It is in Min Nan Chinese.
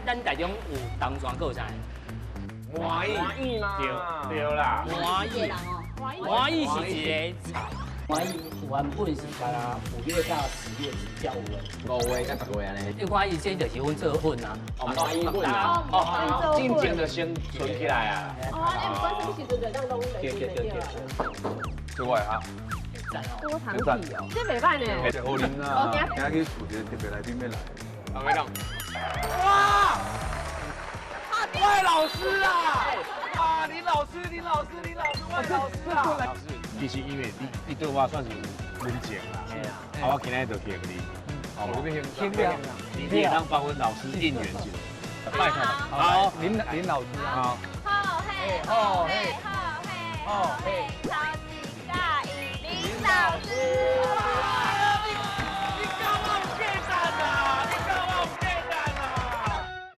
咱台中有東山，閣有啥？麻薏。麻薏嗎？對對啦。麻薏，麻薏是一個菜。麻薏原本是干焦5月到10月才有的。5月到10月按呢。你看伊這就是阮做粉啊。哦，麻薏粉啊。哦，進前就先存起來啊。哦，你毋管啥物時陣就當攏對對對對。這我會哈。多糖體哦，這袂䆀呢。好啉啦。今日去厝一個特別來賓欲來。阿偉長。哇！魏老師啊！哇，林老師，林老師，林老師，魏老師啊！其實因為你對我算是恩情啦，啊，我今日就敬你，好，我這邊你會當幫阮老師應援一下，拜託。好，林老師，好。好嘿，好嘿，好嘿，好嘿，超級佮意林老師。